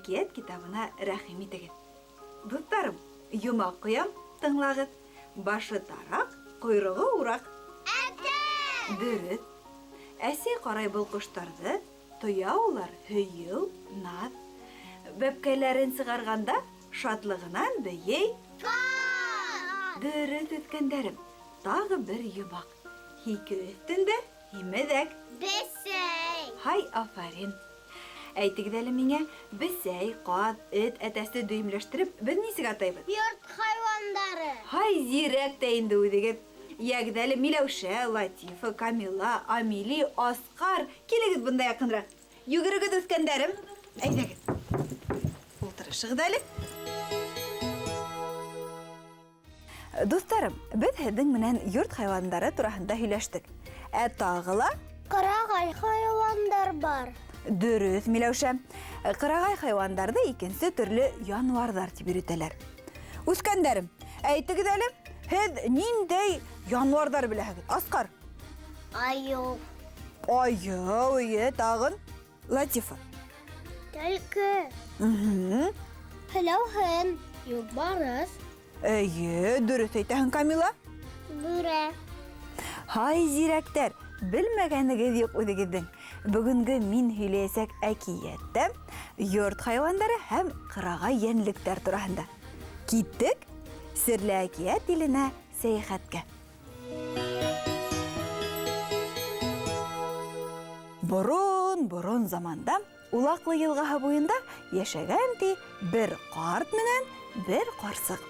әкиәт китабына рәхим итегеҙ. Дуҫтарым, йомаҡ ҡоям, тыңлағыҙ. Башы тараҡ, ҡойроғо ураҡ. Әтәс! Дөрөҫ. Әсәй ҡарай был ҡоштарҙы, тоя улар һөйөү, наҙ. Бәпкәләрен сығарғанда шатлығынан бейей. Ҡаҙ! Дөрөҫ, үҫкәндәрем. Тағы бер йомаҡ. Һике өҫтөндә һимеҙәк. Бесәй! Һай, афарин! Әйтегеҙ әле миңә, бесәй, ҡаҙ, эт, әтәсте дөйөмләштереп, беҙ нисек атайбыҙ? Йорт хайуандары. Һай, зирәк тә инде үҙегеҙ. Йәгеҙ әле, Миләүшә, Латифа, Камила, Амили, Асҡар, килегеҙ бында яҡыныраҡ. Йүгерегеҙ, үҫкәндәрем. Әйҙәгеҙ. Ултырышығыҙ әле. Дуҫтарым, беҙ һеҙҙең менән йорт хайуандары тураһында һөйләштек. Ә тағы ла Ҡырағай хайуандар бар. Дөрөҫ, Миләүшә. Ҡырағай хайуандарҙы икенсе төрлө януарҙар тип йөрөтәләр. Үҫкәндәрем, әйтегеҙ әле, һеҙ ниндәй януарҙар беләһегеҙ? Асҡар. Айыу. Айыу, эйе, тағын. Латифа. Төлкө. Һеләүһен. Юлбарыҫ. Эйе, дөрөҫ әйтәһең, Камила. Бүрә. Һай, зирәктәр, белмәгәнегеҙ юҡ үҙегеҙҙең. Бөгөнгө мин һөйләйәсәк әкиәттә йорт хайуандары һәм ҡырағай йәнлектәр тураһында. Киттек серле әкиәт иленә сәйәхәткә. Борон-борон заманда Улаҡлы йылғаһы буйында йәшәгән ти бер ҡарт менән бер ҡарсыҡ.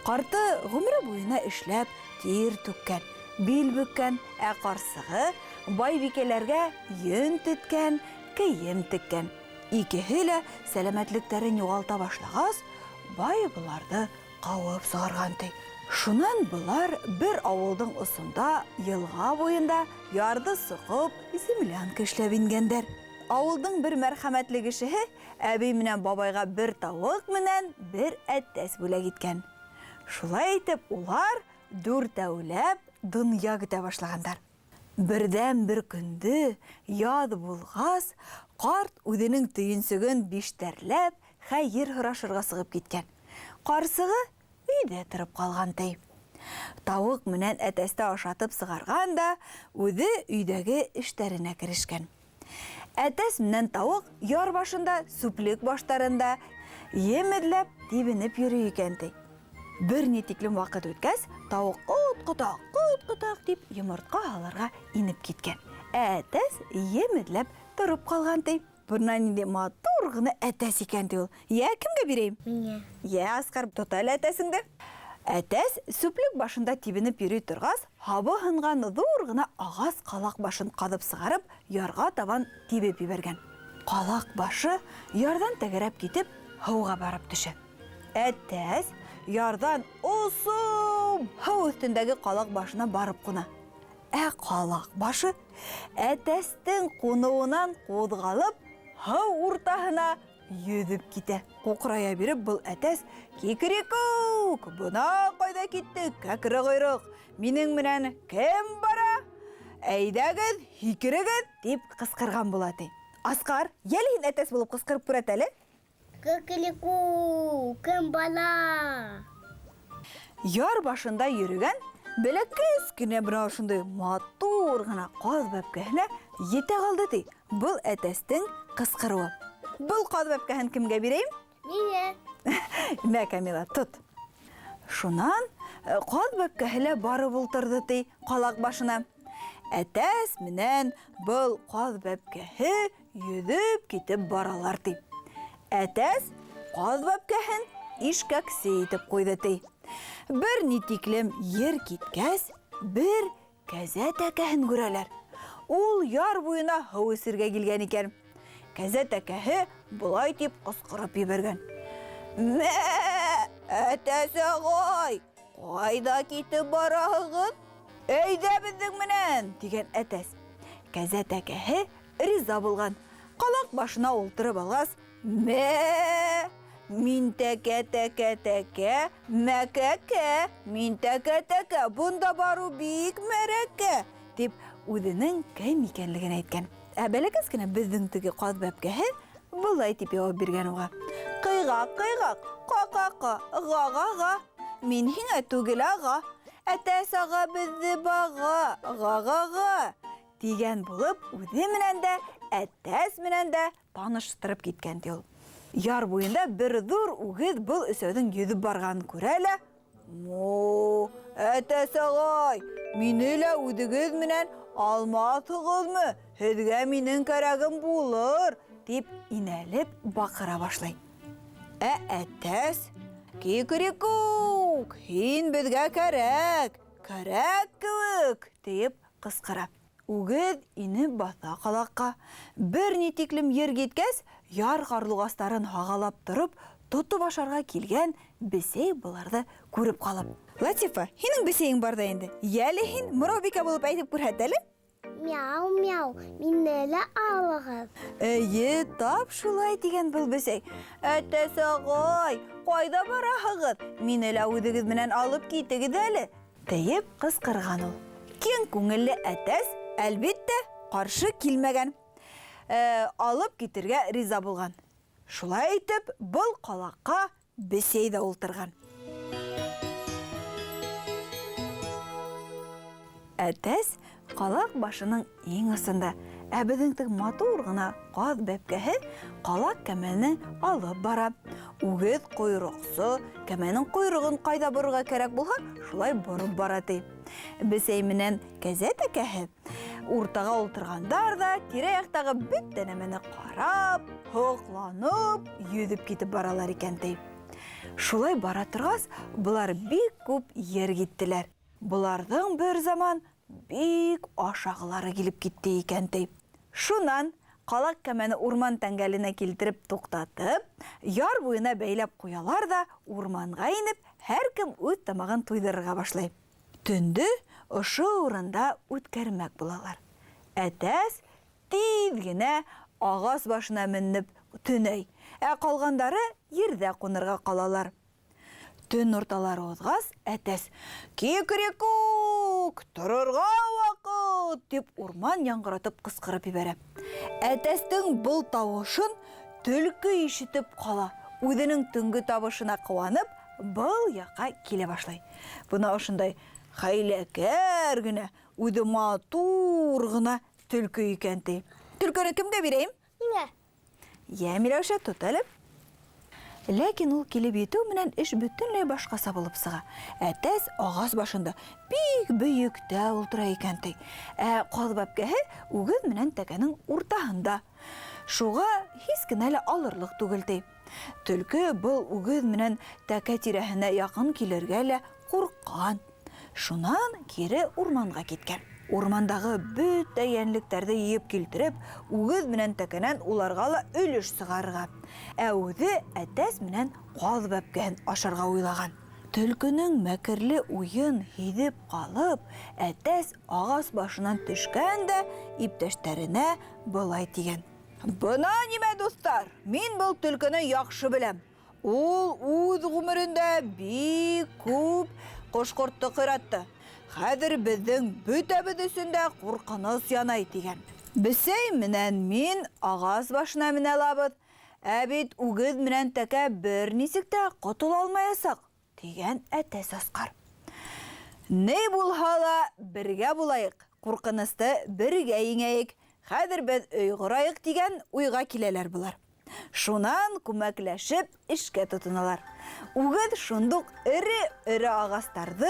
Ҡарты ғүмере буйына эшләп тир түккән, бил бөккән, ә ҡарсығы байбикәләргә йөн теткән, кейем теккән. Икеһе лә сәләмәтлектәрен юғалта башлағас, бай быларҙы ҡыуып сығарған ти. Шунан былар бер ауылдың осонда, йылға буйында ярҙы соҡоп, землянка эшләп ингәндәр. Ауылдың бер мәрхәмәтле кешеһе әбей менән бабайға бер тауыҡ менән бер әтәс бүләк иткән. Шулай итеп улар дүртәүләп донъя көтә башлағандар. Берҙән бер көндө яҙ булғас, ҡарт үҙенең төйөнсөгөн биштәрләп хәйер һорашырға сығып киткән. Ҡарсығы өйҙә тороп ҡалған ти. Тауыҡ менән әтәсте ашатып сығарған да үҙе өйҙәге эштәренә керешкән. Әтәс менән тауыҡ яр башында, сүплек баштарында ем эҙләп тибенеп йөрөй икән ти. Бер ни тиклем ваҡыт үткәс, тауыҡ ҡот-ҡотаҡ, ҡот-ҡотаҡ тип йомортҡа һалырға инеп киткән. Ә әтәс ем эҙләп тороп ҡалған ти. Бына ниндәй матур ғына әтәс икән ти ул. Йә, кемгә бирәйем? Миңә. Йә, Асҡар, тот әле әтәсеңде. Әтәс сүплек башында тибенеп йөрөй торғас, һабы һынған ҙур ғына ағас ҡалаҡ башын ҡаҙып сығарып, ярға табан тибеп ебәргән. Ҡалаҡ башы ярҙан тәгәрәп китеп, һыуға барып төшә. Әтәс ярҙан осоп, һыу өҫтөндәге ҡалаҡ башына барып ҡуна. Ә ҡалаҡ башы әтәстең ҡуныуынан ҡуҙғалып, һыу уртаһына йөҙөп китә. Ҡуҡрая биреп был әтәс, Кикрикүк, бына ҡайҙа китте кәкре ҡойроҡ, минең менән кем бара? Әйҙәгеҙ, һикерегеҙ, тип ҡысҡырған була ти. Асҡар, йәл һин әтәс булып ҡысҡырып күрәт әле. Кикрикүк, кем бала? Яр башында йөрөгән бәләкәс кенә бына ошондай матур ғына ҡаҙ бәпкәһенә етә ҡалды ти. Был әтәстең ҡысҡырыуы. Был ҡаҙ бәпкәһен кемгә бирәйем? Миңә. Мә, Камила, тот. Шунан ҡаҙ бәпкәһе лә барып ултырҙы ти ҡалаҡ башына. Әтәс менән был ҡаҙ бәпкәһе йөҙөп китеп баралар ти. Әтәс ҡаҙ бәпкәһен ишкәксе итеп ҡуйҙы ти. Бер ни тиклем ер киткәс, бер кәзә тәкәһен күрәләр. Ул яр буйына һыу эсергә килгән икән. Кәзә тәкәһе былай тип ҡысҡырып ебәргән. Мә, әтәс ағай, ҡайҙа китеп бараһығыҙ? Әйҙә беҙҙең менән, тигән әтәс. Кәзә тәкәһе риза булған. Ҡалаҡ башына ултырып алғас, мә, мин тәкә, тәкә, тәкә, мәкәкә, мин тәкә, тәкә, бында барыу бик мәрәкә, тип үҙенең кем икәнлеген әйткән. Ә бәләкәс кенә беҙҙең теге ҡаҙ бәпкәһе былай дип яуап биргән уға. Кыйгак, кыйгак, ка-ка-ка, га-га-га. Мин һиңә түгел ага. Әтәс ага безне бага, га-га-га. Дигән булып, үзе менән дә, әтәс менән дә таныштырып киткән ди ул. Яр буенда бер зур үгез был өсәүҙең йөҙөп барғанын күрә лә, Мо, әтәс ағай, мине лә үҙегеҙ менән алмаҫһығыҙмы? Һеҙгә минең кәрәгем булыр, тип инәлеп баҡыра башлай. Ә әтәс, Кикрикук, һин беҙгә кәрәк, кәрәк кеүек, тиеп ҡысҡыра. Үгеҙ инеп баҫа ҡалаҡҡа. Бер ни тиклем ер киткәс, яр ҡарлуғастарын һағалап тороп, тотоп ашарға килгән бесәй быларҙы күреп ҡалып. Латифа, һинең бесәйең бар ҙа инде. Йәле һин, Мораубикә булып әйтеп күрһәт әле. Мяу, мяу, мине лә алығыҙ. Эйе, тап шулай тигән был бесәй. Әтәс ағай, ҡайҙа бараһығыҙ? Мине лә үҙегеҙ менән алып китегеҙ әле, тиеп ҡысҡырған ул. Киң күңелле әтәс, әлбиттә, ҡаршы килмәгән. Алып китергә риза булған. Шулай итеп, был ҡалаҡҡа бесәй ҙә ултырған. Әтәс ҡалаҡ башының иң осонда, ә беҙҙең тик матур ғына ҡаҙ бәпкәһе ҡалаҡ кәмәне алып бара. Үгеҙ ҡойроҡсо кәмәнең ҡойроғон ҡайҙа борорға кәрәк булһа, шулай бороп бара ти. Бесәй менән кәзә тәкәһе уртаға ултырғандар ҙа тирә-яҡтағы бөтә нәмәне ҡарап, һоҡланып, йөҙөп китеп баралар икән ти. Шулай бара торғас, былар бик күп ер киттеләр. Быларҙың бер заман бик ашағылары килеп китте икән ти. Шунан ҡалаҡ кәмәне урман тәңгәленә килтереп туҡтатып, яр буйына бәйләп ҡуялар ҙа урманға инеп, һәр кем үҙ тамағын туйҙырырға башлай. Төндө ошо урында үткәрмәк булалар. Әтәс тиҙ генә ағас башына менеп төнәй, ә ҡалғандары ерҙә ҡунырға ҡалалар. Төн урталары уҙғас, әтәс Кикрикук, торорға ваҡыт, тип урман яңғыратып ҡысҡырып ебәрә. Әтәстең был тауышын төлкө ишетеп ҡала. Үҙенең төнгө табышына ҡыуанып, был яҡҡа килә башлай. Бына ошондай хәйләкәр генә, үҙе матур ғына төлкө икән ти. Төлкөнө кемгә бирәйем? Миңә. Йә, Миләүшә, тот әле. Ләкин ул килеп етеү менән эш бөтөнләй башҡаса булып сыға. Әтәс ағас башында бик бейектә ултыра икән ти. Ә ҡаҙ бәпкәһе үгеҙ менән тәкәнең уртаһында. Шуға һис кенә лә алырлыҡ түгел ти. Төлкө был үгеҙ менән тәкә тирәһенә яҡын килергә лә ҡурҡҡан. Шунан кире урманға киткән. Урмандағы бөтә йәнлектәрҙе йыйып килтереп, үгеҙ менән тәкәнән уларға ла өлөш сығарырға. Ә үҙе әтәс менән ҡаҙ бәпкәһен ашарға уйлаған. Төлкөнөң мәкерле уйын һиҙеп ҡалып, әтәс ағас башынан төшкән дә иптәштәренә былай тигән. Бына нимә, дуҫтар, мин был төлкөнө яҡшы беләм. Ул үҙ ғүмерендә бик күп ҡош-ҡортто ҡыйратты. Хәҙер беҙҙең бөтәбеҙ өсөн дә ҡурҡыныс янай тигән. Бесәй менән мин ағас башына менә алабыҙ. Ә бит үгеҙ менән тәкә бер нисек тә ҡотола алмаясаҡ, тигән әтәс Асҡар. Ни булһа ла бергә булайыҡ, ҡурҡынысты бергә еңәйек. Хәҙер беҙ өй ҡорайыҡ тигән уйға киләләр былар. Шунан күмәкләшеп эшкә тотоналар. Үгеҙ шундуҡ эре-эре ағастарҙы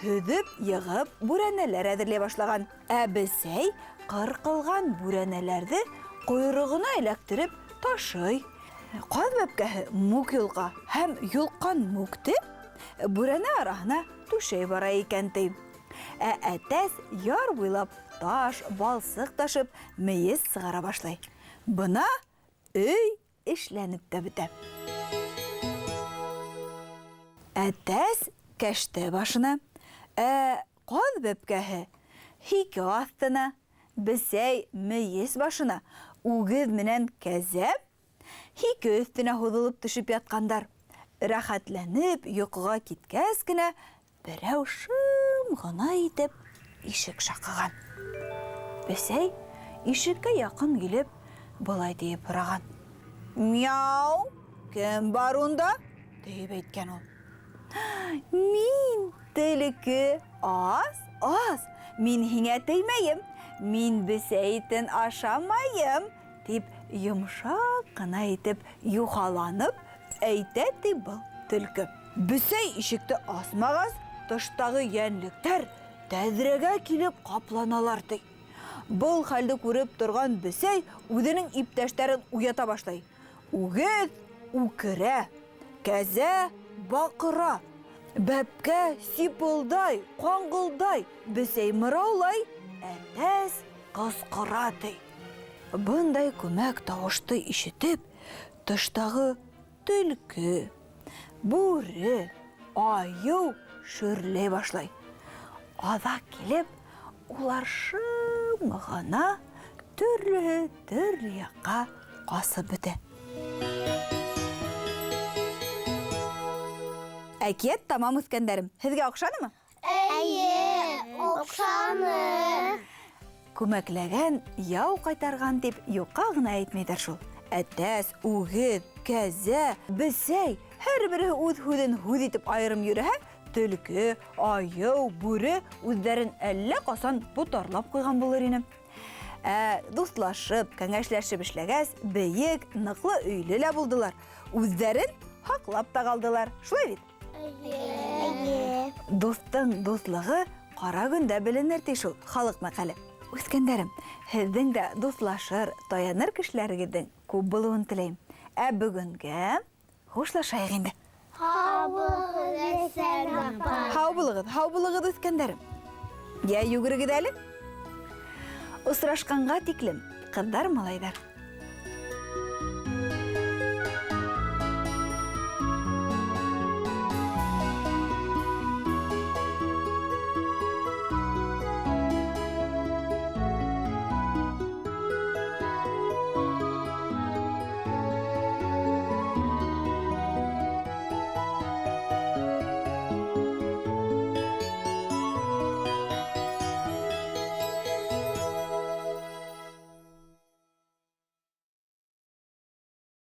һөҙөп йығып бүрәнәләр әҙерләй башлаған. Ә бесәй ҡырҡылған бүрәнәләрҙе ҡойроғона эләктереп ташый. Ҡаҙ бәпкәһе мүк йолҡа һәм йолҡҡан мүкте бүрәнә араһына түшәй бара икән ти. Ә әтәс яр буйлап таш, балсыҡ ташып мейес сығара башлай. Бына өй эшләнеп тә бөтә. Әтәс кәштә башына, ә ҡаҙ бәпкәһе һике аҫтына, бесәй мейес башына, үгеҙ менән кәзә һике өҫтөнә һуҙылып төшөп ятҡандар. Рәхәтләнеп йоҡоға киткәс кенә берәү шым ғына итеп ишек шаҡыған. Бесәй ишеккә яҡын килеп былай тиеп һораған. Мяу, кем бар унда? Тип әйткән ул. Мин, төлкө, ас, ас, мин һиңә теймәйем, мин бесәй итен ашамайым, тип йомшаҡ ҡына итеп юхаланып әйтә ти был төлкө. Бесәй ишекте асмағас, тыштағы йәнлектәр тәҙрәгә килеп ҡапланалар ти. Был хәлде күреп торған бесәй үҙенең иптәштәрен уята башлай. Үгеҙ үкерә, кәзә баҡыра, бәпкә сипылдай, ҡаңғылдай, бесәй мыраулай, әтәс ҡысҡыра ти. Бындай күмәк тауышты ишетеп, тыштағы төлкө, бүре, айыу шөрләй башлай. Аҙаҡ килеп, улар шым ғына төрлөһө төрлө яҡҡа ҡасып бөтә. Әкиәт тамам, үҫкәндәрем. Һеҙгә оҡшанымы? Эйе, оҡшаны. Күмәкләгән яу ҡайтарған тип юҡҡа ғына әйтмәйҙәр шул. Әтәс, үгеҙ, кәзә, бесәй һәр береһе үҙ һүҙен һүҙ итеп айырым йөрөһә, төлкө, айыу, бүре үҙҙәрен әллә ҡасан ботарлап ҡуйған булыр ине. Ә дуҫлашып, кәңәшләшеп эшләгәс, бейек, ныҡлы өйлө лә булдылар. Үҙҙәрен һаҡлап та ҡалдылар. Шулай бит? Эйе. Дуҫтың дуҫлығы ҡара көндә беленер ти шул халыҡ мәҡәле. Үҫкәндәрем, һеҙҙең дә дуҫлашыр, таяныр кешеләрегеҙҙең күп булыуын теләйем. Ә бөгөнгә хушлашайыҡ инде. Һау булығыҙ, Әсән апай. Һау булығыҙ, һау булығыҙ, үҫкәндәрем. Йә, йүгерегеҙ әле. Осрашҡанға тиклем, ҡыҙҙар, малайҙар.